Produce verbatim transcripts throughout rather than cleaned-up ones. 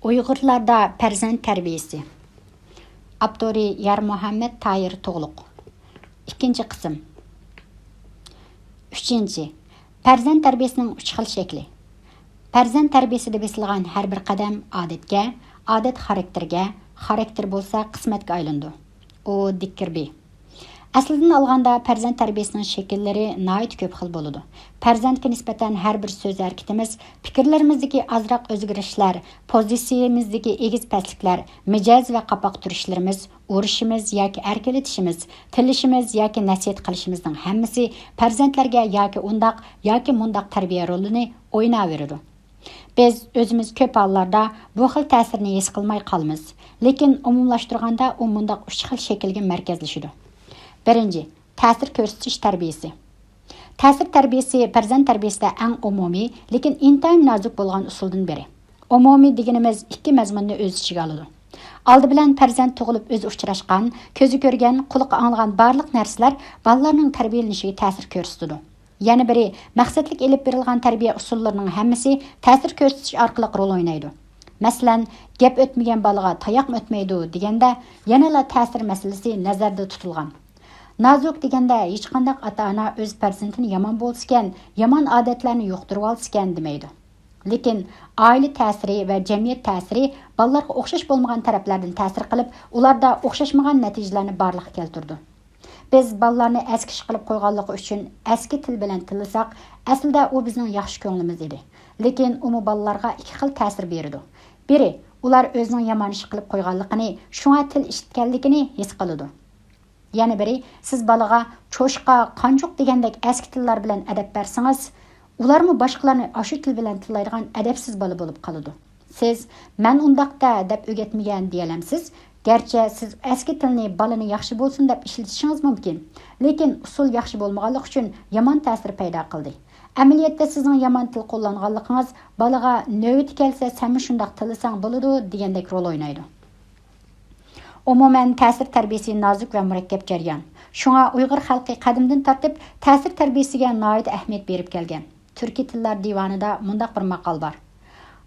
ئۇيغۇرلاردا پەرزەنت تەربىيىسى. ئاپتورى يارمۇھەممەت تاھىر تۇغلۇق. ئىككىنچى قىسىم. ئۈچىنچى، پەرزەنت تەربىيىسىنىڭ ئۈچ خىل شەكلى. پەرزەنت تەربىيىسىدە بېسىلغان ھەر بىر قەدەم ئادەتكە، ئادەت خاراكتېرگە، خاراكتېر بولسا قىسمەتكە ئايلىنىدۇ. ئۇ دىككىربى. ئەسلىدىن ئالغاندا، پەرزەنت تەربىيىسىنىڭ شەكىللىرى ناھايىتى كۆپ خىل بولىدۇ. پەرزەنتكە نىسبەتەن ھەر بىر سۆز ھەرىكىتىمىز، پىكىرلىرىمىزدىكى ئازراق ئۆزگىرىشلەر، پوزىتسىيىمىزدىكى ئېگىز پەسلىكلەر، مىجەز ۋە قاپاق تۈرۈشلىرىمىز، ئۇرۇشىمىز ياكى ئەركىلىتىشىمىز، تىللىشىمىز ياكى نەسىھەت قىلىشىمىزنىڭ ھەممىسى پەرزەنتلەرگە ياكى ئۇنداق ياكى مۇنداق تەربىيە رولىنى ئويناۋېرىدۇ. بىز ئۆزىمىز كۆپ ھاللاردا بۇ خىل تەسىرنى ھېس قىلماي قالىمىز، لېكىن ئومۇملاشتۇرغاندا ئۇ مۇنداق ئۈچ خىل شەكىلگە مەركەزلىشىدۇ. بىرىنچى، تەسىر كۆرسىتىش تەربىيىسى. تەسىر تەربىيىسى پەرزەنت تەربىيىسىدە ئەڭ ئومۇمىي، لېكىن ئىنتايىن نازۇك بولغان ئۇسۇلدىن بىرى. ئومۇمىي دېگىنىمىز ئىككى مەزمۇننى ئۆز ئىچىگە ئالىدۇ. ئالدى بىلەن پەرزەنت تۇغۇلۇپ ئۆزى ئۇچراشقان، كۆزى كۆرگەن، قۇلىقى ئاڭلىغان بارلىق نەرسىلەر بالىلارنىڭ تەربىيەلىنىشىگە تەسىر كۆرسىتىدۇ. يەنە بىرى، مەقسەتلىك ئېلىپ بېرىلغان تەربىيە ئۇسۇللىرىنىڭ ھەممىسى تەسىر كۆرسىتىش ئارقىلىق رول ئوينايدۇ. مەسىلەن، گەپ ئۆتمىگەن بالىغا تاياقمۇ ئۆتمەيدۇ دېگەندە، يەنىلا تەسىر مەسىلىسى نەزەردە تۇتۇلغان. نازۇك دېگەندە، ھېچقانداق ئاتا-ئانا ئۆز پەرزەنتىنى يامان بولسىكەن، يامان ئادەتلەرنى يۇقتۇرۇۋالسىكەن دېمەيدۇ. لېكىن ئائىلە تەسىرى ۋە جەمئىيەت تەسىرى بالىلارغا ئوخشاش بولمىغان تەرەپلەردىن تەسىر قىلىپ، ئۇلاردا ئوخشاشمىغان نەتىجىلەرنى بارلىققا كەلتۈرىدۇ. بىز بالىلارنى ئەسكى ئىش قىلىپ قويغانلىقى ئۈچۈن ئەسكى تىل بىلەن تىللىساق، ئەسلىدە ئۇ بىزنىڭ ياخشى كۆڭلىمىز ئىدى. لېكىن ئۇمۇ بالىلارغا ئىككى خىل تەسىر بېرىدۇ. بىرى، ئۇلار ئۆزىنىڭ يامان ئىش قىلىپ قويغانلىقىنى، شۇڭا تىل ئىشلەتكەنلىكىنى ھېس قىلىدۇ. يەنە بىرى، سىز بالىغا چوشقا، قانچۇق دېگەندەك ئەسكى تىللار بىلەن ئەدەپ بەرسىڭىز، ئۇلارمۇ باشقىلارنى ئاشۇ تىل بىلەن تىللايدىغان ئەدەپسىز بالا بولۇپ قالىدۇ. سىز، «مەن ئۇنداق-دە» دەپ ئۆگەتمىگەن دېيەلەمسىز؟ گەرچە سىز ئەسكى تىلنى بالىنى ياخشى بولسۇن دەپ ئىشلىتىشىڭىز مۇمكىن، لېكىن ئۇسۇل ياخشى بولمىغانلىقى ئۈچۈن يامان تەسىر پەيدا قىلدى. ئەمەلىيەتتە سىزنىڭ يامان تىل قوللانغانلىقىڭىز بالىغا «نۆۋىتى كەلسە سەنمۇ شۇنداق تىللىساڭ بولىدۇ» دېگەندەك رول ئوينايدۇ. ئومۇمەن، تەسىر تەربىيىسى نازۇك ۋە مۇرەككەپ جەريان. شۇڭا ئۇيغۇر خەلقى قەدىمدىن تارتىپ تەسىر تەربىيىسىگە ناھايىتى ئەھمىيەت بېرىپ كەلگەن. تۈركىي تىللار دىۋانىدا مۇنداق بىر ماقال بار: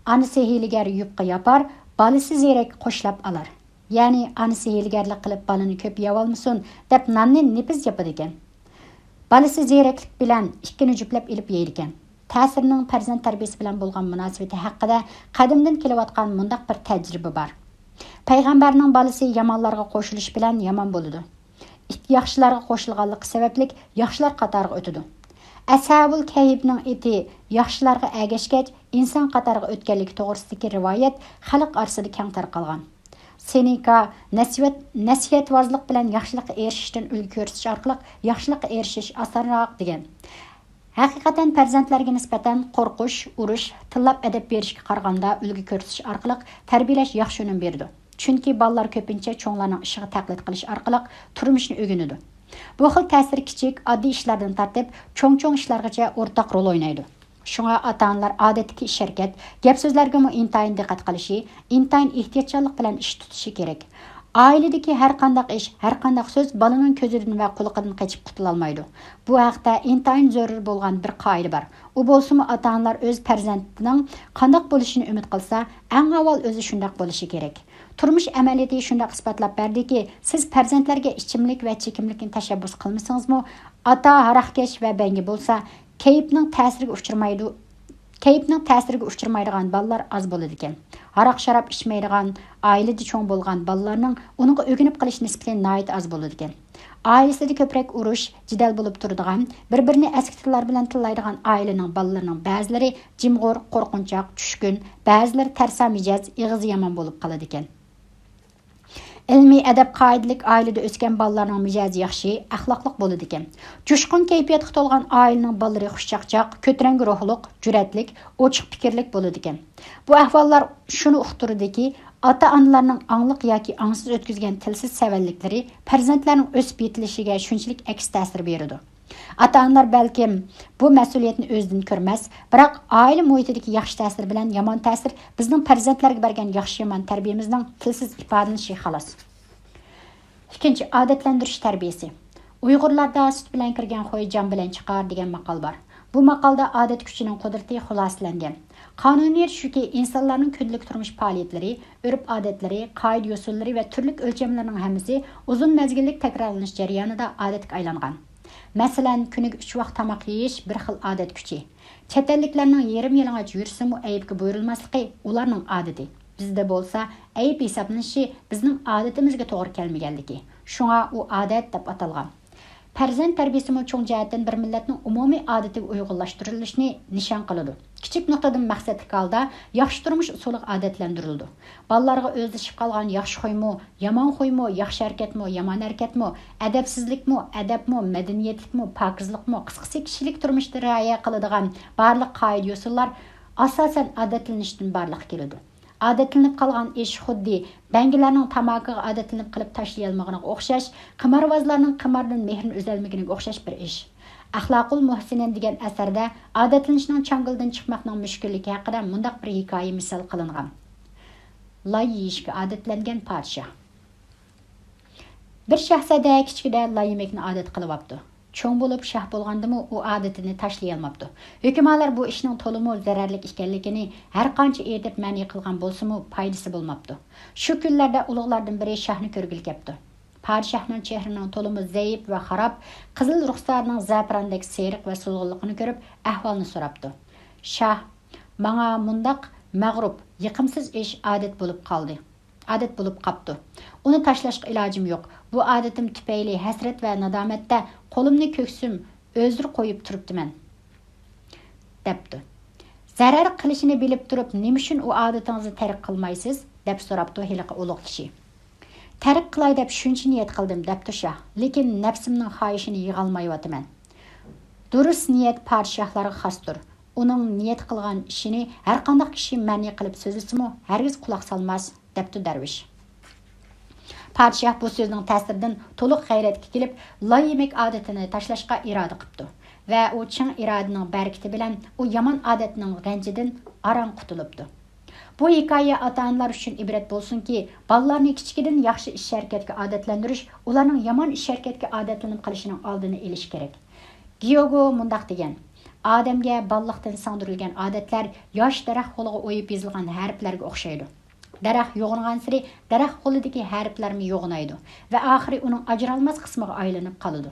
«ئانىسى ھىيلىگەر يۇپقا ياپار، بالىسى زېرەك قوشلاپ ئالار.» يەنى، ئانىسى ھىيلىگەرلىك قىلىپ بالىنى كۆپ يەۋالمىسۇن دەپ ناننى نېپىز ياپىدىكەن. بالىسى زېرەكلىك بىلەن ئىككىنى جۈپلەپ ئېلىپ يەيدىكەن. تەسىرنىڭ پەرزەنت تەربىيىسى بىلەن بولغان مۇناسىۋىتى ھەققىدە قەدىمدىن كېلىۋاتقان مۇنداق بىر تەجرىبە بار. پەيغەمبەرنىڭ بالىسى يامانلارغا قوشۇلۇش بىلەن يامان بولىدۇ. ئىت ياخشىلارغا قوشۇلغانلىقى سەۋەبلىك ياخشىلار قاتارىغا ئۆتىدۇ. ئەسھابۇل كەھپنىڭ ئېتى ياخشىلارغا ئەگەشكەچ، ئىنسان قاتارىغا ئۆتكەنلىكى توغرىسىدىكى رىۋايەت خەلق ئارىسىدا كەڭ تارقالغان. سېنېكا، «نەسىھەت، نەسىھەتۋازلىق بىلەن ياخشىلىققا ئېرىشىشتىن ئۈلگە كۆرسىتىش ئارقىلىق ياخشىلىققا ئېرىشىش ئاسانراق» دېگەن. ھەقىقەتەن، پەرزەنتلەرگە نىسبەتەن قورقۇش، ئۇرۇش، تىللاپ ئەدەپ بېرىشكە قارىغاندا ئۈلگە كۆرسىتىش ئارقىلىق تەربىيەلەش ياخشى ئۈنۈم بېرىدۇ. چۈنكى بالىلار كۆپىنچە چوڭلارنىڭ ئىشىغا تەقلىد قىلىش ئارقىلىق تۇرمۇشنى ئۆگىنىدۇ. بۇ خىل تەسىر كىچىك، ئاددىي ئىشلاردىن تارتىپ، چوڭ-چوڭ ئىشلارغىچە ئورتاق رول ئوينايدۇ. شۇڭا ئاتا-ئانىلار ئادەتتىكى ئىش-ھەرىكەت، گەپ-سۆزلەرگىمۇ ئىنتايىن دىققەت قىلىشى، ئىنتايىن ئېھتىياتچانلىق بىلەن ئىش تۇتۇشى كېرەك. ئائىلىدىكى ھەر قانداق ئىش، ھەر قانداق سۆز بالىنىڭ كۆزىدىن ۋە قۇلىقىدىن قېچىپ قۇتۇلالمايدۇ. بۇ ھەقتە ئىنتايىن زۆرۈر بولغان بىر قائىدە بار. ئۇ بولسىمۇ، ئاتا-ئانىلار ئۆز پەرزەنتىنىڭ قانداق بولۇشىنى ئۈمىد قىلسا، ئەڭ ئاۋۋال ئۆزى شۇنداق بولۇشى كېرەك. تۇرمۇش ئەمەلىيىتى شۇنداق ئىسپاتلاپ بەردىكى، سىز پەرزەنتلەرگە ئىچىملىك ۋە چېكىملىكنى تەشەببۇس قىلمىسىڭىزمۇ، ئاتا ھاراقكەش ۋە بەڭگى بولسا، كەيپنىڭ تەسىرىگە ئۇچرىمايدۇ، كەيپنىڭ تەسىرىگە ئۇچرىمايدىغان بالىلار ئاز بولىدىكەن. ھاراق-شاراب ئىچمەيدىغان، ئائىلىدە چوڭ بولغان بالىلارنىڭ ئۇنىڭغا ئۆگىنىپ قېلىش نىسبىتى ناھايىتى ئاز بولىدىكەن. ئائىلىسىدە كۆپرەك ئۇرۇش، جېدەل بولۇپ تۇرىدىغان، بىر-بىرىنى ئەسكى تىللار بىلەن تىللايدىغان ئائىلىنىڭ بالىلىرىنىڭ بەزىلىرى جىمغۇر، قورقۇنچاق، چۈشكۈن، بەزىلىرى تەرسا مىجەز، ئېغىزى يامان بولۇپ قالىدىكەن. ئىلمىي، ئەدەپ-قائىدىلىك ئائىلىدە ئۆسكەن بالىلارنىڭ مىجەزى ياخشى، ئەخلاقلىق بولىدىكەن. جۇشقۇن كەيپىياتقا تولغان ئائىلىنىڭ بالىلىرى خۇشچاقچاق، كۆتۈرەڭگۈ روھلۇق، جۈرئەتلىك، ئوچۇق پىكىرلىك بولىدىكەن. بۇ ئەھۋاللار شۇنى ئۇقتۇرىدۇكى، ئاتا-ئانىلارنىڭ ئاڭلىق ياكى ئاڭسىز ئۆتكۈزگەن تىلسىز سەۋەنلىكلىرى پەرزەنتلەرنىڭ ئۆسۈپ يېتىلىشىگە شۇنچىلىك ئەكس تەسىر بېرىدۇ. ئاتا-ئانىلار بەلكىم بۇ مەسئۇلىيەتنى ئۆزىدىن كۆرمەس، بىراق ئائىلە مۇھىتىدىكى ياخشى تەسىر بىلەن يامان تەسىر بىزنىڭ پەرزەنتلەرگە بەرگەن ياخشى-يامان تەربىيەمىزنىڭ تىلسىز ئىپادىلىنىشى، خالاس. ئىككىنچى، ئادەتلەندۈرۈش تەربىيەسى. ئۇيغۇرلاردا «سۈت بىلەن كىرگەن خوي جان بىلەن چىقار» دېگەن ماقال بار. بۇ ماقالىدا ئادەت كۈچىنىڭ قۇدرىتى خۇلاسىلەنگەن. قانۇنىيەت شۇكى، ئىنسانلارنىڭ كۈندىلىك تۇرمۇش پائالىيەتلىرى، ئۆرپ-ئادەتلىرى، قائىدە-يوسۇنلىرى ۋە تۈرلۈك ئۆلچەملىرىنىڭ ھەممىسى ئۇزۇن مەزگىللىك تەكرارلىنىش جەريانىدا ئادەتكە ئايلانغان. مەسىلەن، كۈنىگە ئۈچ ۋاق تاماق يېيىش بىر خىل ئادەت كۈچى. چەت ئەللىكلەرنىڭ يېرىم يېلىڭاچ يۈرسىمۇ ئەيىبكە بۇيرۇلماسلىقى ئۇلارنىڭ ئادىتى. بىزدە بولسا ئەيىب ھېسابلىنىشى بىزنىڭ ئادىتىمىزگە توغرا كەلمىگەنلىكى. شۇڭا ئۇ ئادەت دەپ ئاتالغان. پەرزەنت تەربىيىسىمۇ چوڭ جەھەتتىن بىر مىللەتنىڭ ئومۇمىي ئادىتىگە ئۇيغۇنلاشتۇرۇلۇشىنى نىشان قىلىدۇ. كىچىك نۇقتىدىن مەقسەتلىك ھالدا ياخشى تۇرمۇش ئۇسۇلىغا ئادەتلەندۈرۈلىدۇ. بالىلارغا ئۆزلىشىپ قالغان ياخشى خۇيمۇ، يامان خۇيمۇ، ياخشى ھەرىكەتمۇ، يامان ھەرىكەتمۇ، ئەدەپسىزلىكمۇ، ئەدەپمۇ، مەدەنىيەتلىكمۇ، پاكىزلىقمۇ، قىسقىسى، كىشىلىك تۇرمۇشتا رىئايە قىلىدىغان بارلىق قائىدە-يوسۇنلار ئاساسەن ئادەتلىنىشتىن بارلىققا كېلىدۇ. ئادەتلىنىپ قالغان ئىش خۇددى بەڭگىلەرنىڭ تاماكىغا ئادەتلىنىپ قېلىپ تاشلىيالمىغىنىغا ئوخشاش، قىمارۋازلارنىڭ قىماردىن مېھرىنى ئۈزەلمىگىنىگە ئوخشاش بىر ئىش. ئەخلاقۇل مۇھسىنىن دېگەن ئەسەردە ئادەتلىنىشنىڭ چاڭگىلىدىن چىقماقنىڭ مۈشكۈللۈكى ھەققىدە مۇنداق بىر ھېكايە مىسال قىلىنغان. لاي يېيىشكە ئادەتلەنگەن پادىشاھ. بىر شاھزادە كىچىكىدە لاي يېمەكنى ئادەت قىلىۋاپتۇ. چوڭ بولۇپ شاھ بولغاندىمۇ ئۇ ئادىتىنى تاشلىيالماپتۇ. ھۆكۈمالار بۇ ئىشنىڭ تولىمۇ زەرەرلىك ئىكەنلىكىنى ھەرقانچە ئېيتىپ مەنئى قىلغان بولسىمۇ پايدىسى بولماپتۇ. شۇ كۈنلەردە ئۇلۇغلاردىن بىرى شاھنى كۆرگىلى كەپتۇ. پادىشاھنىڭ چېھرىنىڭ تولىمۇ زەئىپ ۋە خاراب، قىزىل رۇخسارىنىڭ زەپىراندەك سېرىق ۋە سولغۇنلۇقىنى كۆرۈپ ئەھۋالنى سوراپتۇ. شاھ، ماڭا مۇنداق مەغرۇپ، يېقىمسىز ئىش ئادەت بولۇپ قالدى. ئادەت بولۇپ قاپتۇ. ئۇنى تاشلاشقا ئىلاجىم يوق. بۇ ئادىتىم تۈپەيلى ھەسرەت ۋە نادامەتتە قولۇمنى كۆكسۈم ئۆزرە قويۇپ تۇرۇپتىمەن، دەپتۇ. زەرەر قىلىشىنى بىلىپ تۇرۇپ، نېمە ئۈچۈن ئۇ ئادىتىڭىزنى تەرك قىلمايسىز؟ دەپ سوراپتۇ ھېلىقى ئۇلۇغ كىشى. تەرك قىلاي دەپ شۇنچە نىيەت قىلدىم، دەپتۇ شاھ، لېكىن نەپسىمنىڭ خاھىشىنى يىغالمايۋاتىمەن. دۇرۇس نىيەت پادىشاھلارغا خاستۇر. ئۇنىڭ نىيەت قىلغان ئىشىنى ھەرقانداق كىشى مەنئى قىلىپ سۆزلىسىمۇ، ھەرگىز قۇلاق سالماس، دەپتۇ دەرۋىش. پادىشاھ بۇ سۆزنىڭ تەسىرىدىن تولۇق غەيرەتكە كېلىپ، لاي يېمەك ئادىتىنى تاشلاشقا ئىرادە قىپتۇ. ۋە ئۇ چىڭ ئىرادىنىڭ بەرىكىتى بىلەن ئۇ يامان ئادەتنىڭ غەنجىدىن ئاران قۇتۇلۇپتۇ. بۇ ھېكايە ئاتا-ئانىلار ئۈچۈن ئىبرەت بولسۇنكى، بالىلارنى كىچىكىدىن ياخشى ئىش-ھەرىكەتكە ئادەتلەندۈرۈش، ئۇلارنىڭ يامان ئىش-ھەرىكەتكە ئادەتلىنىپ قېلىشىنىڭ ئالدىنى ئېلىش كېرەك. گيوگو مۇنداق دېگەن، ئادەمگە بالىلىقتىن سىڭدۈرۈلگەن ئادەتلەر ياش دەرەخ غولىغا ئويۇپ يېزىلغان ھەرپلەرگە ئوخشايدۇ. دەرەخ يوغىنىغانسېرى دەرەخ غولىدىكى ھەرپلەرمۇ يوغىنايدۇ ۋە ئاخىرى ئۇنىڭ ئاجرالماس قىسمىغا ئايلىنىپ قالىدۇ.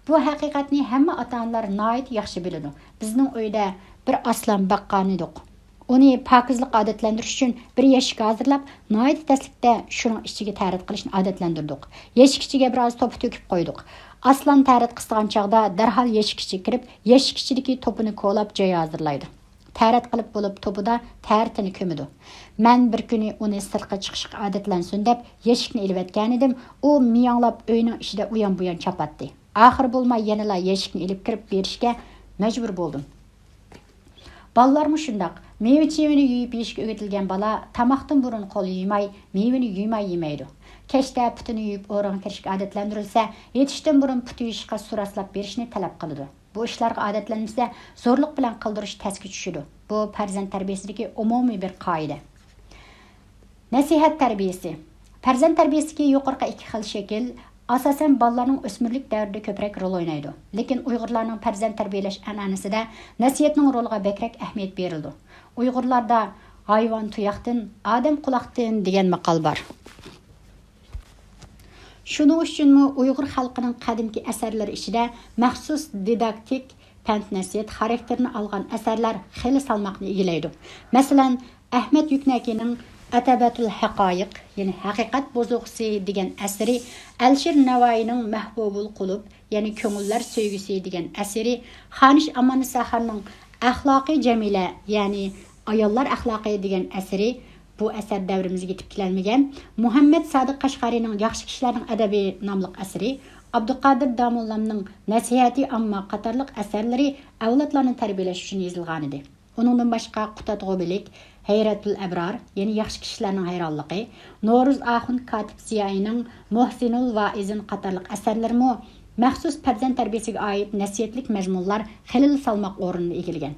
بۇ ھەقىقەتنى ھەممە ئاتا-ئانىلار ناھايىتى ياخشى بىلىدۇ. بىزنىڭ ئۆيدە بىر ئاسلان باققانىدۇق. ئۇنى پاكىزلىققا ئادەتلەندۈرۈش ئۈچۈن بىر يەشىك ھازىرلاپ، ناھايىتى تەسلىكتە شۇنىڭ ئىچىگە تەرەت قىلىشنى ئادەتلەندۈردۇق. يەشىك ئىچىگە بىر ئاز توپا تۆكۈپ قويدۇق. ئاسلان تەرەت قىستىغان چاغدا دەرھال يەشىك ئىچىگە كىرىپ، يەشىك ئىچىدىكى توپىنى كولاپ جاي ھازىرلايدۇ. تەرەت قىلىپ بولۇپ توپىدا تەرىتىنى كۆمىدۇ. مەن بىر كۈنى ئۇنى سىرتقا چىقىشقا ئادەتلەنسۇن دەپ يەشىكنى ئېلىۋەتكەنىدىم، ئۇ مىياڭلاپ ئۆينىڭ ئىچىدە ئۇيان-بۇيان چاپاتتى. ئاخىرى بولماي يەنىلا يەشىكنى ئېلىپ كىرىپ بېرىشكە مەجبۇر بولدۇم. بالىلارمۇ شۇنداق. مېۋە-چېۋىنى يۇيۇپ يېيىشكە ئۆگىتىلگەن بالا تاماقتىن بۇرۇن قول يۇيماي، مېۋىنى يۇيماي يېمەيدۇ. كەچتە پۇتىنى يۇيۇپ ئورۇنغا كىرىشكە ئادەتلەندۈرۈلسە، يېتىشتىن بۇرۇن پۇت يۇيۇشقا سۇ راسلاپ بېرىشنى تەلەپ قىلىدۇ. بۇ ئىشلارغا ئادەتلەنمىسە، زورلۇق بىلەن قىلدۇرۇش تەسكە چۈشىدۇ. بۇ پەرزەنت تەربىيەسىدىكى ئومۇمىي بىر قائىدە. نەسىھەت تەربىيەسى. پەرزەنت تەربىيەسىدىكى يۇقىرىقى ئىككى خىل شەكىل، ئاساسەن، بالىلارنىڭ ئۆسمۈرلۈك دەۋرىدە كۆپرەك رول ئوينايدۇ. لېكىن ئۇيغۇرلارنىڭ پەرزەنت تەربىيەلەش ئەنئەنىسىدە نەسىھەتنىڭ رولىغا بەكرەك ئەھمىيەت بېرىلىدۇ. ئۇيغۇرلاردا «ھايۋان تۇياقتىن، ئادەم قۇلاقتىن» دېگەن ماقال بار. شۇنىڭ ئۈچۈنمۇ ئۇيغۇر خەلقىنىڭ قەدىمكى ئەسەرلىرى ئىچىدە مەخسۇس دىداكتىك، پەند-نەسىھەت خاراكتېرىنى ئالغان ئەسەرلەر خېلى سالماقنى ئىگىلەيدۇ. مەسىلەن، ئەھمەد يۈكنەكىنىڭ ئەتەبەتۇل ھەقايىق، يەنى ھەقىقەت بوزۇغىسى دېگەن ئەسىرى، ئەلىشىر نەۋائىينىڭ مەھبۇبۇل قۇلۇب، يەنى كۆڭۈللەر سۆيگۈسى دېگەن ئەسىرى، خانىش ئاماننىساخاننىڭ ئەخلاقى جەمىلە، يەنى ئاياللار ئەخلاقى دېگەن ئەسىرى، بۇ ئەسەر دەۋرىمىزگە يېتىپ كېلەلمىگەن. مۇھەممەد سادىق قەشقەرىنىڭ ياخشى كىشىلەرنىڭ ئەدەبى ناملىق ئەسىرى، ئابدۇقادىر داموللامنىڭ نەسىھەتى ئامما قاتارلىق ئەسەرلىرى ئەۋلادلارنى تەربىيەلەش ئۈچۈن يېزىلغانىدى. ئۇنىڭدىن باشقا، قۇتادغۇبىلىك، ھەيرەتۇل ئەبرار، يەنى ياخشى كىشىلەرنىڭ ھەيرانلىقى، نورۇز ئاخۇن كاتىپ زىيائىينىڭ مۇھسىنۇل ۋائىزىن قاتارلىق ئەسەرلىرىمۇ مەخسۇس پەرزەنت تەربىيەسىگە ئائىت نەسىھەتلىك مەزمۇنلار خېلىلا سالماق ئورنىنى ئىگىلىگەن.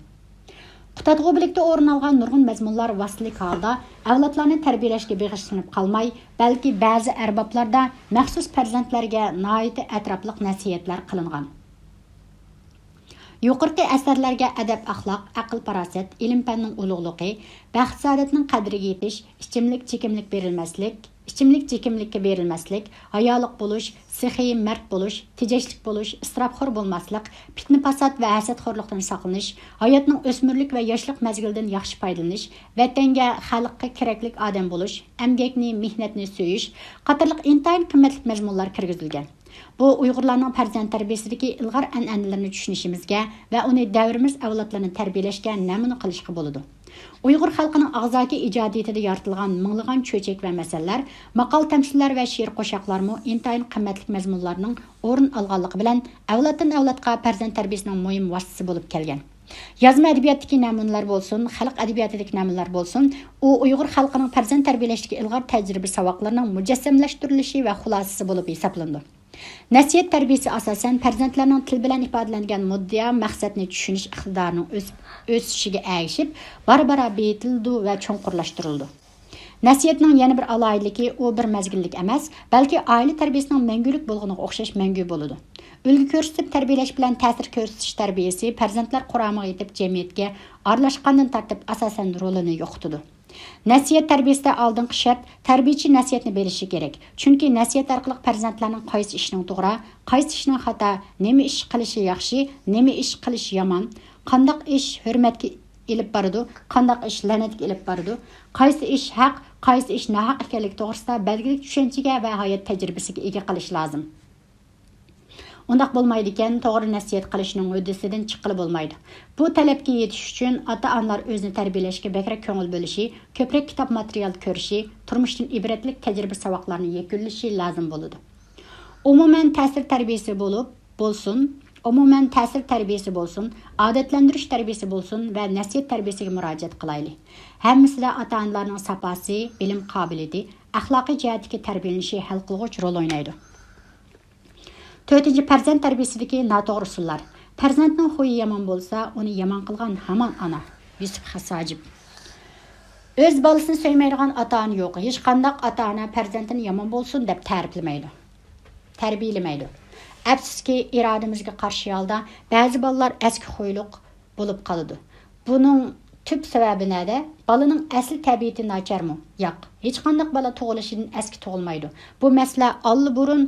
قۇتادغۇبىلىكتە ئورۇن ئالغان نۇرغۇن مەزمۇنلار ۋاسىتىلىك ھالدا ئەۋلادلارنى تەربىيەلەشكە بېغىشلىنىپ قالماي، بەلكى بەزى ئەربابلاردا مەخسۇس پەرزەنتلەرگە ناھايىتى ئەتراپلىق نەسىھەتلەر قىلىنغان. يۇقىرىقى ئەسەرلەرگە ئەدەپ-ئەخلاق، ئەقىل-پاراسەت، ئىلىم-پەننىڭ ئۇلۇغلۇقى، بەخت-سائادەتنىڭ قەدرىگە يېتىش، ئىچىملىك-چېكىملىك بېرىلمەسلىك، ئىچىملىك-چېكىملىككە بېرىلمەسلىك، ھايالىق بولۇش، سېخىي، مەرد بولۇش، تېجەشلىك بولۇش، ئىسراپخور بولماسلىق، پىتنە-پاسات ۋە ھەسەتخورلۇقتىن ساقلىنىش، ھاياتنىڭ ئۆسمۈرلۈك ۋە ياشلىق مەزگىلىدىن ياخشى پايدىلىنىش، ۋەتەنگە، خەلققە كېرەكلىك ئادەم بولۇش، ئەمگەكنى، مېھنەتنى سۆيۈش قاتارلىق ئىنتايىن قىممەتلىك مەزمۇنلار كىرگۈزۈلگەن. بۇ ئۇيغۇرلارنىڭ پەرزەنت تەربىيەسىدىكى ئىلغار ئەنئەنىلىرىنى چۈشىنىشىمىزگە ۋە ئۇنى دەۋرىمىز ئەۋلادلىرىنى تەربىيەلەشكە نەمۇنە قىلىشقا بولىدۇ. ئۇيغۇر خەلقىنىڭ ئاغزاكى ئىجادىيىتىدە يارىتىلغان مىڭلىغان چۆچەك ۋە مەسەللەر، ماقال-تەمسىللەر ۋە شېئىر-قوشاقلارمۇ ئىنتايىن قىممەتلىك مەزمۇنلارنىڭ ئورنىنى ئالغانلىقى بىلەن، ئەۋلادتىن ئەۋلادقا پەرزەنت تەربىيەسىنىڭ مۇھىم ۋاسىتىسى بولۇپ كەلگەن. يازما ئەدەبىياتتىكى نەمۇنىلەر بولسۇن، خەلق ئەدەبىياتىدىكى نەمۇنىلەر بولسۇن، ئۇ ئۇيغۇر خەلقىنىڭ پەرزەنت تەربىيەلەشتىكى ئىلغار تەجرىبە ساۋاقلىرىنىڭ مۇجەسسەملەشتۈرۈلۈشى ۋە خۇلاسىسى بولۇپ ھېسابلىنىدۇ. نەسىھەت تەربىيەسى ئاساسەن پەرزەنتلەرنىڭ تىل بىلەن ئىپادىلەنگەن مۇددىئا، مەقسەتنى چۈشىنىش ئىقتىدارىنىڭ ئۆس-، ئۆسۈشىگە ئەگىشىپ، بارا-بارا بېيىتىلىدۇ ۋە چوڭقۇرلاشتۇرۇلىدۇ. نەسىھەتنىڭ يەنە بىر ئالاھىدىلىكى، ئۇ بىر مەزگىللىك ئەمەس، بەلكى ئائىلە تەربىيەسىنىڭ مەڭگۈلۈك بولغىنىغا ئوخشاش مەڭگۈ بولىدۇ. ئۈلگە كۆرسىتىپ تەربىيەلەش بىلەن تەسىر كۆرسىتىش تەربىيەسى پەرزەنتلەر قۇرامىغا يېتىپ، جەمئىيەتكە ئارىلاشقاندىن تارتىپ ئاساسەن رولىنى يوقىتىدۇ. نەسىھەت تەربىيەسىدە ئالدىنقى شەرت، تەربىيەچى نەسىھەتنى بىلىشى كېرەك. چۈنكى نەسىھەت ئارقىلىق پەرزەنتلەرنىڭ قايسى ئىشنىڭ توغرا، قايسى ئىشنىڭ خاتا، نېمە ئىش قىلىشى ياخشى، نېمە ئىش قىلىش يامان، قانداق ئىش ھۆرمەتكە ئېلىپ بارىدۇ، قانداق ئىش لەنەتكە ئېلىپ بارىدۇ، قايسى ئىش ھەق، قايسى ئىش ناھەق ئىكەنلىكى توغرىسىدا بەلگىلىك چۈشەنچىگە ۋە ھايات تەجرىبىسىگە ئىگە قىلىش لازىم. ئۇنداق بولمايدىكەن، توغرا نەسىھەت قىلىشنىڭ ھۆددىسىدىن چىققىلى بولمايدۇ. بۇ تەلەپكە يېتىش ئۈچۈن ئاتا-ئانىلار ئۆزىنى تەربىيەلەشكە بەكرەك كۆڭۈل بۆلۈشى، كۆپرەك كىتاب ماتېرىيال كۆرۈشى، تۇرمۇشتىن ئىبرەتلىك تەجرىبە ساۋاقلارنى يەكۈنلىشى لازىم بولىدۇ. ئومۇمەن تەسىر تەربىيەسى بولۇپ، بولسۇن، ئومۇمەن تەسىر تەربىيەسى بولسۇن، ئادەتلەندۈرۈش تەربىيەسى بولسۇن ۋە نەسىھەت تەربىيەسىگە مۇراجىئەت قىلايلى. ھەممىسىدە ئاتا-ئانىلارنىڭ ساپاسى، بىلىم قابىلىيىتى، ئەخلاقىي جەھەتتىكى تەربىيەلىنىشى ھەل قىلغۇچ رول ئوينايدۇ. تۆتىنچى، پەرزەنت تەربىيەسىدىكى ناتوغرا ئۇسۇللار. پەرزەنتنىڭ خۇيى يامان بولسا، ئۇنى يامان قىلغان ھامان ئانا. يۈسۈپ خاس ھاجىپ. ئۆز بالىسىنى سۆيمەيدىغان ئاتا-ئانا يوق. ھېچقانداق ئاتا-ئانا پەرزەنتىنى يامان بولسۇن دەپ تەرىپلىمەيدۇ، تەربىيەلىمەيدۇ. ئەپسۇسكى، ئىرادىمىزگە قارشى ھالدا بەزى بالىلار ئەسكى خۇيلۇق بولۇپ قالىدۇ. بۇنىڭ تۈپ سەۋەبى نەدە؟ بالىنىڭ ئەسلى تەبىئىتى ناچارمۇ؟ ياق. ھېچقانداق بالا تۇغۇلۇشىدىن ئەسكى تۇغۇلمايدۇ. بۇ مەسىلە ئاللىبۇرۇن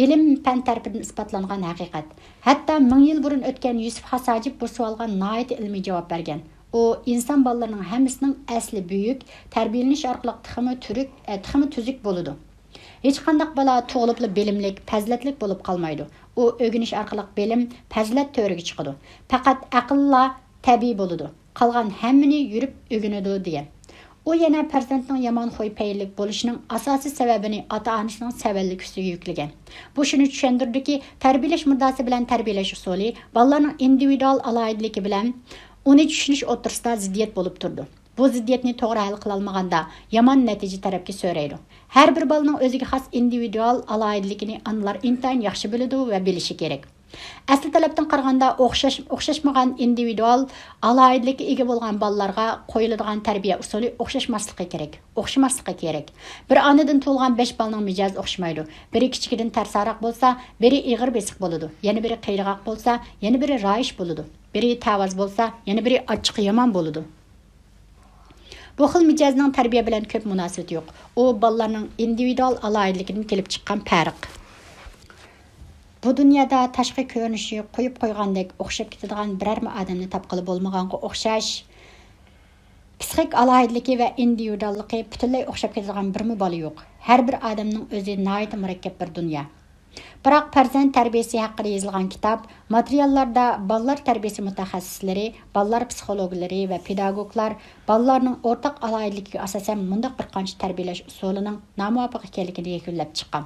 ئىلىم-پەن تەرىپىدىن ئىسپاتلانغان ھەقىقەت. ھەتتا مىڭ يىل بۇرۇن ئۆتكەن يۈسۈپ خاس ھاجىپ بۇ سوئالغا ناھايىتى ئىلمىي جاۋاب بەرگەن. ئۇ ئىنسان بالىلىرىنىڭ ھەممىسىنىڭ ئەسلى بۈيۈك، تەربىيەلىنىش ئارقىلىق تېخىمۇ تۈرۈك، ئە، تېخىمۇ تۈزۈك بولىدۇ. ھېچقانداق بالا تۇغۇلۇپلا بىلىملىك، پەزىلەتلىك بولۇپ قالمايدۇ. ئۇ ئۆگىنىش ئارقىلىق بىلىم، پەزىلەت تۆرىگە چىقىدۇ. پەقەت ئەقىللا تەبىئىي بولىدۇ. قالغان ھەممىنى يۈرۈپ ئۆگىنىدۇ، دېگەن. ئۇ يەنە پەرزەنتنىڭ يامان خۇي-پەيلىلىك بولۇشىنىڭ ئاساسىي سەۋەبىنى ئاتا-ئانىسىنىڭ سەۋەنلىكى ئۈستىگە يۈكلىگەن. بۇ شۇنى چۈشەندۈرىدۇكى، تەربىيەلەش مۇددىئاسى بىلەن تەربىيەلەش ئۇسۇلى، بالىلارنىڭ ئىندىۋىدۇئال ئالاھىدىلىكى بىلەن ئۇنى چۈشىنىش ئوتتۇرىسىدا زىددىيەت بولۇپ تۇرىدۇ. بۇ زىددىيەتنى توغرا ھەل قىلالمىغاندا، يامان نەتىجە تەرەپكە سۆرەيدۇ. ھەر بىر بالىنىڭ ئۆزىگە خاس ئىندىۋىدۇئال ئالاھىدىلىكىنى ئانىلار ئىنتايىن ياخشى بىلىدۇ ۋە بىلىشى كېرەك. ئەسلى تەلەپتىن قارىغاندا، ئوخشاش، ئوخشاشمىغان ئىندىۋىدۇئال ئالاھىدىلىككە ئىگە بولغان بالىلارغا قويۇلىدىغان تەربىيە ئۇسۇلى ئوخشاشماسلىقى كېرەك. ئوخشىماسلىقى كېرەك. بىر ئانىدىن تۇغۇلغان بەش بالىنىڭ مىجەزى ئوخشىمايدۇ. بىرى كىچىكىدىن تەرساراق بولسا، بىرى ئېغىر بېسىق بولىدۇ. يەنە بىرى قىيراق بولسا، يەنە بىرى رايىش بولىدۇ. بىرى تەۋاز بولسا، يەنە بىرى ئاچچىقى يامان بولىدۇ. بۇ خىل مىجەزنىڭ تەربىيە بىلەن كۆپ مۇناسىۋىتى يوق. ئۇ بالىلارنىڭ ئىندىۋىدۇئال ئالاھىدىلىكىدىن كېلىپ چىققان پەرق. بۇ دۇنيادا تاشقى كۆرۈنۈشى قويۇپ قويغاندەك ئوخشاپ كېتىدىغان بىرەرمۇ ئادەمنى تاپقىلى بولمىغانغا ئوخشاش، پسىخىك ئالاھىدىلىكى ۋە ئىندىۋىدۇئاللىقى پۈتۈنلەي ئوخشاپ كېتىدىغان بىرمۇ بالا يوق. ھەر بىر ئادەمنىڭ ئۆزى ناھايىتى مۇرەككەپ بىر دۇنيا. بىراق پەرزەنت تەربىيەسى ھەققىدە يېزىلغان كىتاب، ماتېرىياللاردا بالىلار تەربىيەسى مۇتەخەسسىسلىرى، بالىلار پسىخولوگلىرى ۋە پېداگوگلار بالىلارنىڭ ئورتاق ئالاھىدىلىكىگە ئاساسەن مۇنداق بىر قانچە تەربىيەلەش ئۇسۇلىنىڭ نامۇۋاپىق ئىكەنلىكىنى يەكۈنلەپ چىققان.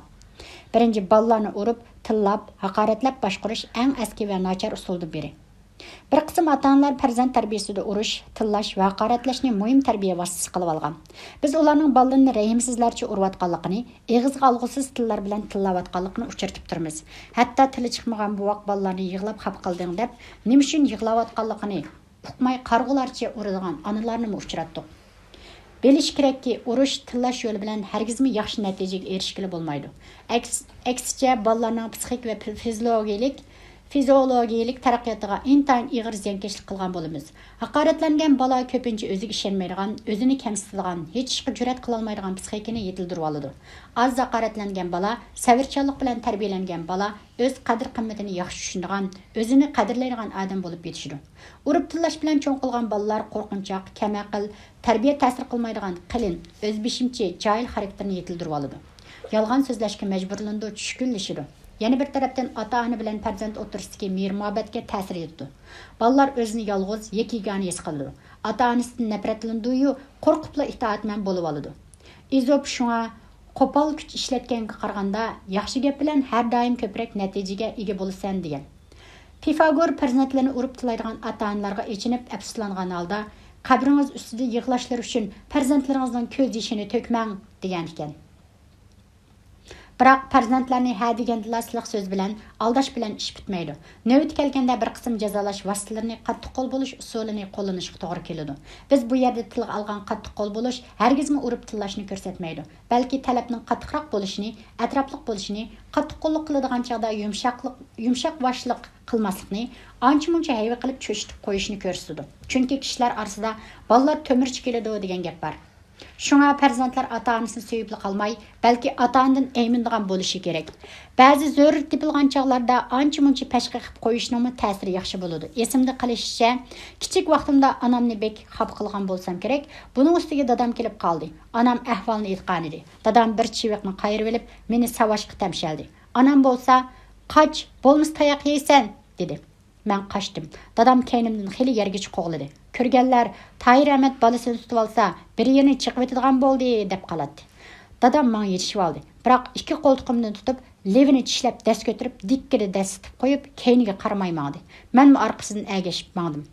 بىرىنچى، بالىلارنى ئۇرۇپ، تىللاپ، ھاقارەتلەپ باشقۇرۇش ئەڭ ئەسكى ۋە ناچار ئۇسۇلدىن بىرى. بىر قىسىم ئاتا-ئانىلار پەرزەنت تەربىيەسىدە ئۇرۇش، تىللاش ۋە ھاقارەتلەشنى مۇھىم تەربىيە ۋاسىتىسى قىلىۋالغان. بىز ئۇلارنىڭ بالىلىرىنى رەھىمسىزلەرچە ئۇرۇۋاتقانلىقىنى، ئېغىزغا ئالغۇسىز تىللار بىلەن تىللاۋاتقانلىقىنى ئۇچرىتىپ تۇرىمىز. ھەتتا تىلى چىقمىغان بوۋاق بالىلارنى يىغلاپ خاپا قىلدىڭ دەپ، نېمە ئۈچۈن يىغلاۋاتقانلىقىنى ئۇقماي قارىغۇلارچە ئۇرىدىغان ئانىلارنىمۇ ئۇچراتتۇق. بىلىش كېرەككى، ئۇرۇش، تىللاش يولى بىلەن ھەرگىزمۇ ياخشى نەتىجىگە ئېرىشكىلى بولمايدۇ. ئەكس-، ئەكسىچە، بالىلارنىڭ پسىخىك ۋە فىزىولوگىيەلىك فىزىئولوگىيەلىك تەرەققىياتىغا ئىنتايىن ئېغىر زىيانكەشلىك قىلغان بولىمىز. ھاقارەتلەنگەن بالا كۆپىنچە ئۆزىگە ئىشەنمەيدىغان، ئۆزىنى كەمسىتىدىغان، ھېچ ئىشقا جۈرئەت قىلالمايدىغان پىسخىكىنى يېتىلدۈرۈۋالىدۇ. ئاز ھاقارەتلەنگەن بالا، سەۋرچانلىق بىلەن تەربىيەلەنگەن بالا، ئۆز قەدىر-قىممىتىنى ياخشى چۈشىنىدىغان، ئۆزىنى قەدىرلەيدىغان ئادەم بولۇپ يېتىشىدۇ. ئۇرۇپ تىللاش بىلەن چوڭ قىلغان بالىلار قورقۇنچاق، كەمئەقىل، تەربىيە تەسىر قىلمايدىغان قېلىن، ئۆزبېشىمچى، جاھىل خاراكتېرىنى يېتىلدۈرۈۋالىدۇ. يالغان سۆزلەشكە مەجبۇرلىنىدۇ، چۈشكۈنلىشىدۇ. يەنە بىر تەرەپتىن، ئاتا-ئانا بىلەن پەرزەنت ئوتتۇرىسىدىكى مېھىر-مۇھەببەتكە تەسىر يېتىدۇ. بالىلار ئۆزىنى يالغۇز، يەككە-يېگانە ھېس قىلىدۇ. ئاتا-ئانىسىدىن نەپرەتلىنىدۇ-يۇ، قورقۇپلا ئىتائەتمەن بولۇۋالىدۇ. ئېزوپ شۇڭا «قوپال كۈچ ئىشلەتكەنگە قارىغاندا، ياخشى گەپ بىلەن ھەر دائىم كۆپرەك نەتىجىگە ئىگە بولىسەن» دېگەن. پىفاگور پەرزەنتلىرىنى ئۇرۇپ تىللايدىغان ئاتا-ئانىلارغا ئېچىنىپ، ئەپسۇسلانغان ھالدا، «قەبرىڭىز ئۈستىدە يىغلاشلىرى ئۈچۈن پەرزەنتلىرىڭىزنىڭ كۆز يېشىنى تۆكمەڭ» دېگەنىكەن. بىراق پەرزەنتلەرنى ھە دېگەندىلا سىلىق سۆز بىلەن، ئالداش بىلەن ئىش پۈتمەيدۇ. نۆۋىتى كەلگەندە، بىر قىسىم جازالاش ۋاسىتىلىرىنى، قاتتىق قول بولۇش ئۇسۇلىنى قوللىنىشقا توغرا كېلىدۇ. بىز بۇ يەردە تىلغا ئالغان قاتتىق قول بولۇش ھەرگىزمۇ ئۇرۇپ تىللاشنى كۆرسەتمەيدۇ، بەلكى تەلەپنىڭ قاتتىقراق بولۇشىنى، ئەتراپلىق بولۇشىنى، قاتتىق قوللۇق قىلىدىغان چاغدا يۇمشاقلىق، يۇمشاق باشلىق قىلماسلىقنى، ئانچە-مۇنچە ھەيۋە قىلىپ چۆچۈتۈپ قويۇشنى كۆرسىتىدۇ. چۈنكى كىشىلەر ئارىسىدا «بالىلار تۆمۈرچى كېلىدۇ» دېگەن گەپ بار. شۇڭا پەرزەنتلەر ئاتا-ئانىسىنى سۆيۈپلا قالماي، بەلكى ئاتا-ئانىدىن ئەيمىنىدىغان بولۇشى كېرەك. بەزى زۆرۈر تېپىلغان چاغلاردا ئانچە-مۇنچە پەشقە قىپ قويۇشنىڭمۇ تەسىرى ياخشى بولىدۇ. ئېسىمدە قېلىشىچە، كىچىك ۋاقتىمدا ئانامنى بەك خاپا قىلغان بولسام كېرەك، بۇنىڭ ئۈستىگە دادام كېلىپ قالدى. ئانام ئەھۋالنى ئېيتقانىدى. دادام بىر چىۋىقنى قايرىۋېلىپ، مېنى ساۋاشقا تەمشەلدى. ئانام بولسا، «قاچ، بولمىسا تاياق يەيسەن» دېدى. مەن قاچتىم. دادام كەينىمدىن خېلى يەرگىچە قوغلىدى. كۆرگەنلەر، «تاھىر ئەمەت بالىسىنى تۇتۇۋالسا، بىر يېرىنى چېقىۋېتىدىغان بولدى» دەپ قالاتتى. دادام ماڭا يېتىشىۋالدى. بىراق ئىككى قولتۇقۇمدىن تۇتۇپ، لېۋىنى چىشلەپ دەس كۆتۈرۈپ، دىككىدە دەسسىتىپ قويۇپ، كەينىگە قارىماي ماڭدى. مەنمۇ ئارقىسىدىن ئەگەشىپ ماڭدىم.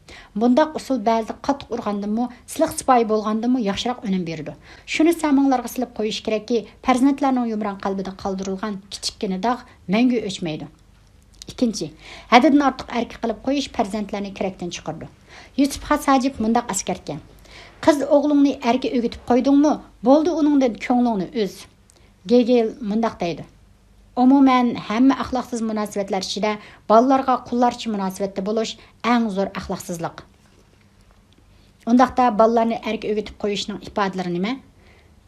بۇنداق ئۇسۇل بەزىدە قاتتىق ئۇرغاندىنمۇ، سىلىق سىپايى بولغاندىنمۇ ياخشىراق ئۈنۈم بېرىدۇ. شۇنى سەمىڭلارغا سېلىپ قويۇش كېرەككى، پەرزەنتلەرنىڭ يۇمران قەلبىدە قالدۇرۇلغان كىچىككىنە داغ مەڭگۈ ئۆچمەيدۇ. ئىككىنچى، ھەددىدىن ئارتۇق ئەركە قىلىپ قويۇش پەرزەنتلەرنى كېرەكتىن چىقىرىدۇ. يۈسۈپ خاس ھاجىپ مۇنداق ئەسكەرتكەن: «قىز ئوغلۇڭنى ئەركە ئۆگىتىپ قويدۇڭمۇ، بولدى، ئۇنىڭدىن كۆڭلۈڭنى ئۈز.» گېگېل مۇنداق دەيدۇ: «ئومۇمەن، ھەممە ئەخلاقسىز مۇناسىۋەتلەر ئىچىدە بالىلارغا قۇللارچە مۇناسىۋەتتە بولۇش ئەڭ زور ئەخلاقسىزلىق.» ئۇنداقتا بالىلارنى ئەركە ئۆگىتىپ قويۇشنىڭ ئىپادىلىرى نېمە؟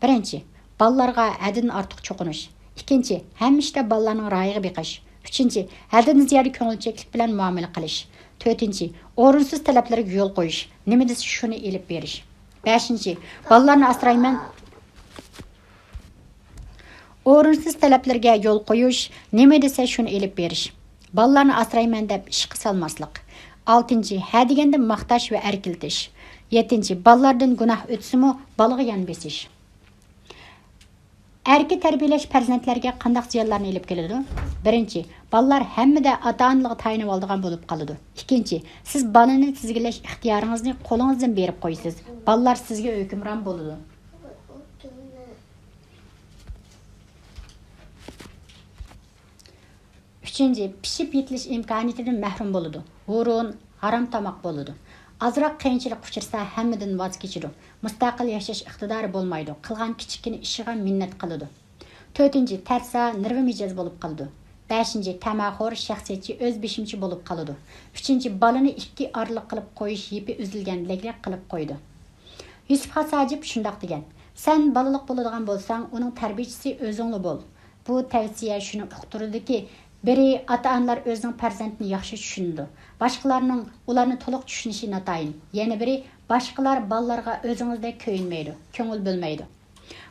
بىرىنچى، بالىلارغا ھەددىدىن ئارتۇق چوقۇنۇش. ئىككىنچى، ھەممە ئىشتا بالىلارنىڭ رايىغا بېقىش. ئۈچىنچى، ھەددىدىن زىيادە كۆڭۈلچەكلىك بىلەن مۇئامىلە قىلىش. تۆتىنچى، ئورۇنسىز تەلەپلەرگە يول قويۇش، نېمە دېسە شۇنى ئېلىپ بېرىش. بەشىنچى، بالىلارنى ئاسرايمەن. ئورۇنسىز تەلەپلەرگە يول قويۇش، نېمە دېسە شۇنى ئېلىپ بېرىش. بالىلارنى ئاسرايمەن دەپ ئىشقا سالماسلىق. ئالتىنچى، ھە دېگەندە ماختاش ۋە ئەركىلىتىش. يەتتىنچى، بالىلاردىن گۇناھ ئۆتسىمۇ بالىغا يان بېسىش. ئەركە تەربىيەلەش پەرزەنتلەرگە قانداق زىيانلارنى ئېلىپ كېلىدۇ؟ بىرىنچى، بالىلار ھەممىدە ئاتا-ئانىلىققا تايىنىۋالىدىغان بولۇپ قالىدۇ. ئىككىنچى، سىز بالىنى تىزگىنلەش ئىختىيارىڭىزنى قولىڭىزدىن بېرىپ قويىسىز. بالىلار سىزگە ھۆكۈمران بولىدۇ. ئۈچىنچى، پىشىپ يېتىلىش ئىمكانىيىتىدىن مەھرۇم بولىدۇ. ھۇرۇن، ھارام تاماق بولىدۇ. ئازراق قىيىنچىلىققا ئۇچرىسا، ھەممىدىن ۋاز كېچىدۇ. مۇستەقىل ياشاش ئىقتىدارى بولمايدۇ. قىلغان كىچىككىنە ئىشىغا مىننەت قىلىدۇ. تۆتىنچى، تەرسا، نېرۋا مىجەز بولۇپ قالىدۇ. بەشىنچى، تەمەخور، شەخسىيەتچى، ئۆز بېشىمچى بولۇپ قالىدۇ. ئۈچىنچى، بالىنى ئىككى ئارىلىق قىلىپ قويۇش يىپى ئۈزۈلگەن لەگلەك قىلىپ قويىدۇ. يۈسۈپ خاس ھاجىپ شۇنداق دېگەن: «سەن بالىلىق بولىدىغان بولساڭ، ئۇنىڭ تەربىيىچىسى ئۆزۈڭلا بول.» بۇ تەۋسىيە شۇنى ئۇقتۇرىدۇكى، بىرى، ئاتا-ئانىلار ئۆزىنىڭ پەرزەنتىنى ياخشى چۈشىنىدۇ. باشقىلارنىڭ ئۇلارنى تولۇق چۈشىنىشى ناتايىن. يەنە بىرى، باشقىلار بالىلارغا ئۆزىڭىزدەك كۆيۈنمەيدۇ، كۆڭۈل بۆلمەيدۇ.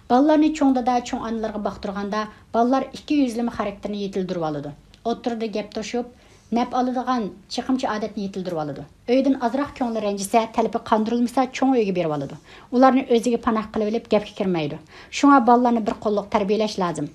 بالىلارنى چوڭ دادا، چوڭ ئانىلارغا باقتۇرغاندا، بالىلار ئىككى يۈزلىمە خاراكتېرىنى يېتىلدۈرۈۋالىدۇ. ئوتتۇرىدا گەپ توشۇپ، نەپ ئالىدىغان چېقىمچى ئادەتنى يېتىلدۈرۈۋالىدۇ. ئۆيدىن ئازراق كۆڭلى رەنجىسە، تەلىپى قاندۇرۇلمىسا، چوڭ ئۆيگە بېرىۋالىدۇ. ئۇلارنى ئۆزىگە پاناھ قىلىۋېلىپ، گەپكە كىرمەيدۇ. شۇڭا بالىلارنى بىر قوللۇق تەربىيەلەش لازىم.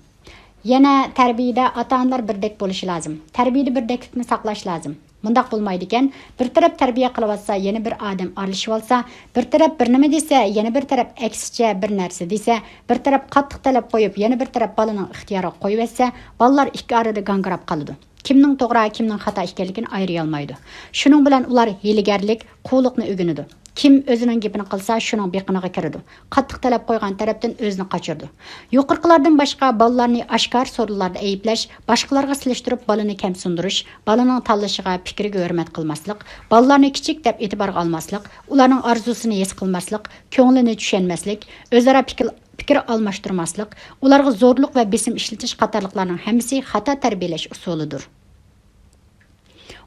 يەنە تەربىيەدە ئاتا-ئانىلار بىردەك بولۇشى لازىم. تەربىيەدە بىردەكلىكنى ساقلاش لازىم. مۇنداق بولمايدىكەن، بىر تەرەپ تەربىيە قىلىۋاتسا، يەنە بىر ئادەم ئارىلىشىۋالسا، بىر تەرەپ بىر نېمە دېسە، يەنە بىر تەرەپ ئەكسىچە بىر نەرسە دېسە، بىر تەرەپ قاتتىق تەلەپ قويۇپ، يەنە بىر تەرەپ بالىنىڭ ئىختىيارىغا قويۇۋەتسە، بالىلار ئىككى ئارىدا گاڭگىراپ قالىدۇ. كىمنىڭ توغرا، كىمنىڭ خاتا ئىكەنلىكىنى ئايرىيالمايدۇ. شۇنىڭ بىلەن ئۇلار ھىيلىگەرلىك، قۇۋلۇقنى ئۆگىنىدۇ. كىم ئۆزىنىڭ گېپىنى قىلسا، شۇنىڭ بېقىنىغا كىرىدۇ. قاتتىق تەلەپ قويغان تەرەپتىن ئۆزىنى قاچۇرىدۇ. يۇقىرىقىلاردىن باشقا، بالىلارنى ئاشكارا سورۇنلاردا ئەيىبلەش، باشقىلارغا سېلىشتۇرۇپ بالىنى كەمسىندۈرۈش، بالىنىڭ تاللىشىغا، پىكرىگە ھۆرمەت قىلماسلىق، بالىلارنى كىچىك دەپ ئېتىبارغا ئالماسلىق، ئۇلارنىڭ ئارزۇسىنى ھېس قىلماسلىق، كۆڭلىنى چۈشەنمەسلىك، ئۆزئارا پىكىر، پىكىر ئالماشتۇرماسلىق، ئۇلارغا زورلۇق ۋە بېسىم ئىشلىتىش قاتارلىقلارنىڭ ھەممىسى خاتا تەربىيەلەش ئۇسۇلىدۇر.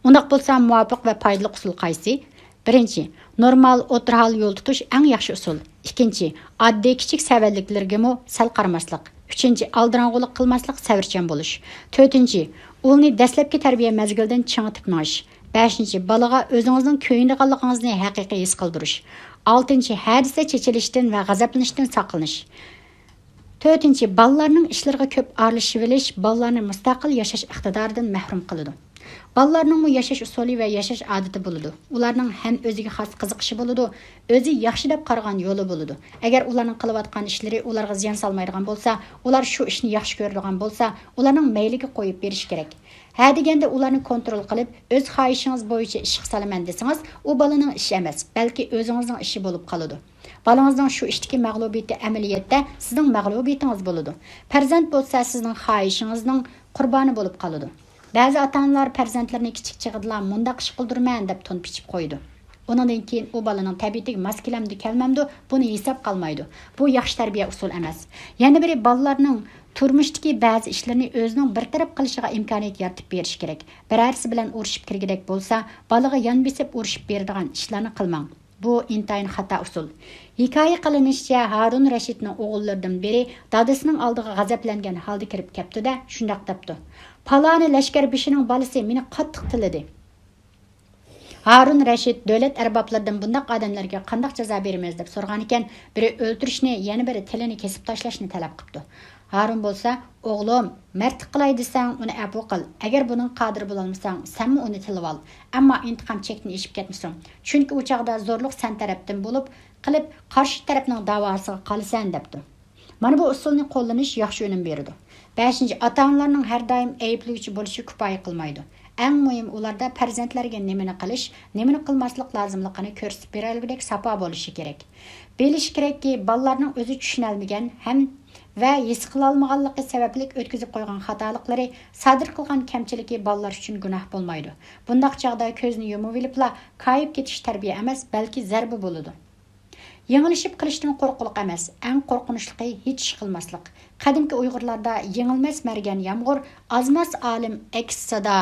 ئۇنداق بولسا، مۇۋاپىق ۋە پايدىلىق ئۇسۇل قايسى؟ بىرىنچى، نورمال، ئوتتۇرا ھال يول تۇتۇش ئەڭ ياخشى ئۇسۇل. ئىككىنچى، ئاددىي كىچىك سەۋەنلىكلەرگىمۇ سەل قارىماسلىق. ئۈچىنچى، ئالدىراڭغۇلۇق قىلماسلىق، سەۋرچان بولۇش. تۆتىنچى، ئۇلنى دەسلەپكى تەربىيە مەزگىلىدىن چىڭىتىپ مېڭىش. بەشىنچى، بالىغا ئۆزىڭىزنىڭ كۆيۈنىدىغانلىقىڭىزنى ھەقىقىي ھېس قىلدۇرۇش. ئالتىنچى، ھە دېسە چېچىلىشتىن ۋە غەزەپلىنىشتىن ساقلىنىش. تۆتىنچى، بالىلارنىڭ ئىشلىرىغا كۆپ ئارىلىشىۋېلىش بالىلارنى مۇستەقىل ياشاش ئىقتىدارىدىن مەھرۇم قىلىدۇ. بالىلارنىڭمۇ ياشاش ئۇسۇلى ۋە ياشاش ئادىتى بولىدۇ. ئۇلارنىڭ ھەم ئۆزىگە خاس قىزىقىشى بولىدۇ، ئۆزى ياخشى دەپ قارىغان يولى بولىدۇ. ئەگەر ئۇلارنىڭ قىلىۋاتقان ئىشلىرى ئۇلارغا زىيان سالمايدىغان بولسا، ئۇلار شۇ ئىشنى ياخشى كۆرىدىغان بولسا، ئۇلارنىڭ مەيلىگە قويۇپ بېرىش كېرەك. ھە دېگەندە ئۇلارنى كونترول قىلىپ، ئۆز خاھىشىڭىز بويىچە ئىشقا سالىمەن دېسىڭىز، ئۇ بالىنىڭ ئىشى ئەمەس، بەلكى ئۆزىڭىزنىڭ ئىشى بولۇپ قالىدۇ. بالىڭىزنىڭ شۇ ئىشتىكى مەغلۇبىيىتى ئەمەلىيەتتە سىزنىڭ مەغلۇبىيىتىڭىز بولىدۇ. پەرزەنت بولسا سىزنىڭ خاھىشىڭىزنىڭ قۇربانى بولۇپ قالىدۇ. بەزى ئاتا-ئانىلار پەرزەنتلىرىنى كىچىك چېغىدىلا مۇنداق ئىش قىلدۇرىمەن دەپ تون پىچىپ قويىدۇ. ئۇنىڭدىن كېيىن ئۇ بالىنىڭ تەبىئىتىگە ماس كېلەمدۇ، كەلمەمدۇ، بۇنى ھېساب قىلمايدۇ. بۇ ياخشى تەربىيە ئۇسۇلى ئەمەس. يەنە بىرى، بالىلارنىڭ تۇرمۇشتىكى بەزى ئىشلىرىنى ئۆزىنىڭ بىر تەرەپ قىلىشىغا ئىمكانىيەت يارىتىپ بېرىش كېرەك. بىرەرسى بىلەن ئۇرۇشۇپ كىرگۈدەك بولسا، بالىغا يان بېسىپ ئۇرۇشۇپ بېرىدىغان ئىشلارنى قىلماڭ. بۇ ئىنتايىن خاتا ئۇسۇل. ھېكايە قىلىنىشىچە، ھارۇن رەشىدنىڭ ئوغۇللىرىدىن بىرى دادىسىنىڭ ئالدىغا غەزەپلەنگەن ھالدا كىرىپ كەپتۇ-دە، شۇنداق دەپتۇ: «پالانى لەشكەر بېشىنىڭ بالىسى مېنى قاتتىق تىللىدى.» ھارۇن رەشىد دۆلەت ئەربابلىرىدىن بۇنداق ئادەملەرگە قانداق جازا بېرىمىز دەپ سورىغانىكەن، بىرى ئۆلتۈرۈشنى، يەنە بىرى تىلىنى كېسىپ تاشلاشنى تەلەپ قىپتۇ. ھارۇن بولسا: «ئوغلۇم، مەردلىك قىلاي دېسەڭ، ئۇنى ئەپۇ قىل. ئەگەر بۇنىڭ قادىرى بولالمىساڭ، سەنمۇ ئۇنى تىلىۋال. ئەمما ئىنتىقام چەكتىن ئېشىپ كەتمىسۇن. چۈنكى ئۇ چاغدا زورلۇق سەن تەرەپتىن بولۇپ قېلىپ، قارشى تەرەپنىڭ داۋاسىغا قالىسەن» دەپتۇ. مانا بۇ ئۇسۇلنى قوللىنىش ياخشى ئۈنۈم بېرىدۇ. بەشىنچى، ئاتا-ئانىلارنىڭ ھەر دائىم ئەيىبلىگۈچى بولۇشى كۇپايە قىلمايدۇ. ئەڭ مۇھىم، ئۇلاردا پەرزەنتلەرگە نېمىنى قىلىش، نېمىنى قىلماسلىق لازىملىقىنى كۆرسىتىپ بېرەلىگۈدەك ساپا بولۇشى كېرەك. بىلىش كېرەككى، بالىلارنىڭ ئۆزى چۈشىنەلمىگەن ھەم ۋە ھېس قىلالمىغانلىقى سەۋەبلىك ئۆتكۈزۈپ قويغان خاتالىقلىرى، سادىر قىلغان كەمچىلىكى بالىلار ئۈچۈن گۇناھ بولمايدۇ. بۇنداق چاغدا كۆزنى يۇمۇۋېلىپلا كايىپ كېتىش تەربىيە ئەمەس، بەلكى زەربە بولىدۇ. يېڭىلىشىپ قېلىشتىن قورققۇلۇق ئەمەس، ئەڭ قورقۇنچلۇقى ھېچ ئىش قىلماسلىق. قەدىمكى ئۇيغۇرلاردا «يېڭىلمەس مەرگەن يامغۇر، ئازماس ئالىم ئەكس سادا»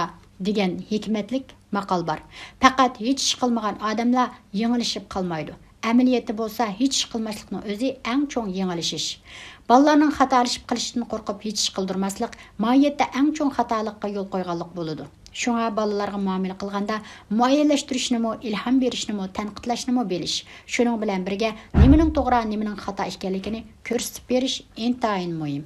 دېگەن ھېكمەتلىك ماقال بار. پەقەت ھېچ ئىش قىلمىغان ئادەملا يېڭىلىشىپ قالمايدۇ. ئەمەلىيەتتە بولسا، ھېچ ئىش قىلماسلىقنىڭ ئۆزى ئەڭ چوڭ يېڭىلىشىش. بالىلارنىڭ خاتالىشىپ قېلىشىدىن قورقۇپ ھېچ ئىش قىلدۇرماسلىق ماھىيەتتە ئەڭ چوڭ خاتالىققا يول قويغانلىق بولىدۇ. شۇڭا بالىلارغا مۇئامىلە قىلغاندا، مۇئەييەنلەشتۈرۈشنىمۇ، ئىلھام بېرىشنىمۇ، تەنقىدلەشنىمۇ بىلىش، شۇنىڭ بىلەن بىرگە نېمىنىڭ توغرا، نېمىنىڭ خاتا ئىكەنلىكىنى كۆرسىتىپ بېرىش ئىنتايىن مۇھىم.